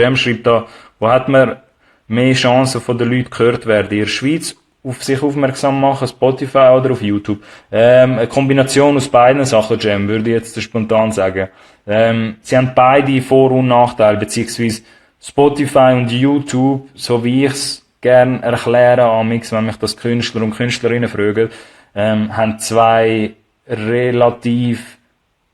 Jam schreibt da, wo hat man mehr Chancen von den Leuten gehört werden? In der Schweiz auf sich aufmerksam machen, Spotify oder auf YouTube? Eine Kombination aus beiden Sachen, Jam, würde ich jetzt spontan sagen. Sie haben beide Vor- und Nachteile, beziehungsweise Spotify und YouTube, so wie ich es gerne erkläre, amix, wenn mich das Künstler und Künstlerinnen fragen, haben zwei relativ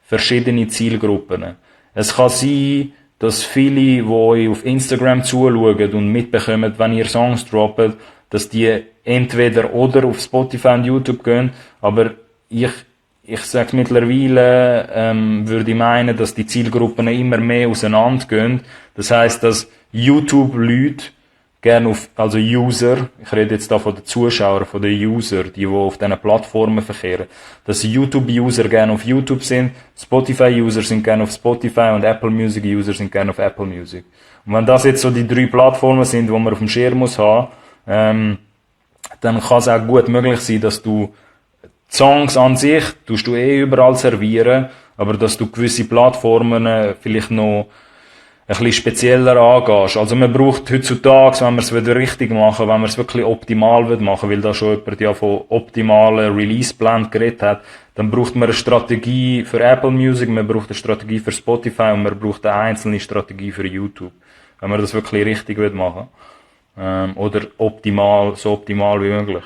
verschiedene Zielgruppen. Es kann sein, dass viele, die euch auf Instagram zuschauen und mitbekommen, wenn ihr Songs droppt, dass die entweder oder auf Spotify und YouTube gehen, aber ich sage mittlerweile, würde ich meinen, dass die Zielgruppen immer mehr auseinandergehen. Das heisst, dass YouTube-Leute gerne also User, ich rede jetzt da von den Zuschauern, von den User, die auf diesen Plattformen verkehren, dass YouTube-User gerne auf YouTube sind, Spotify-User sind gerne auf Spotify und Apple Music-User sind gerne auf Apple Music. Und wenn das jetzt so die 3 Plattformen sind, die man auf dem Schirm muss haben, dann kann es auch gut möglich sein, dass du Songs an sich tust du überall servieren, aber dass du gewisse Plattformen vielleicht noch ein bisschen spezieller angehst. Also man braucht heutzutage, wenn man es wieder richtig machen, wenn man es wirklich optimal machen will, weil da schon jemand ja von optimalen Release-Plan geredet hat, dann braucht man eine Strategie für Apple Music, man braucht eine Strategie für Spotify und man braucht eine einzelne Strategie für YouTube. Wenn man das wirklich richtig machen will. Oder optimal, so optimal wie möglich.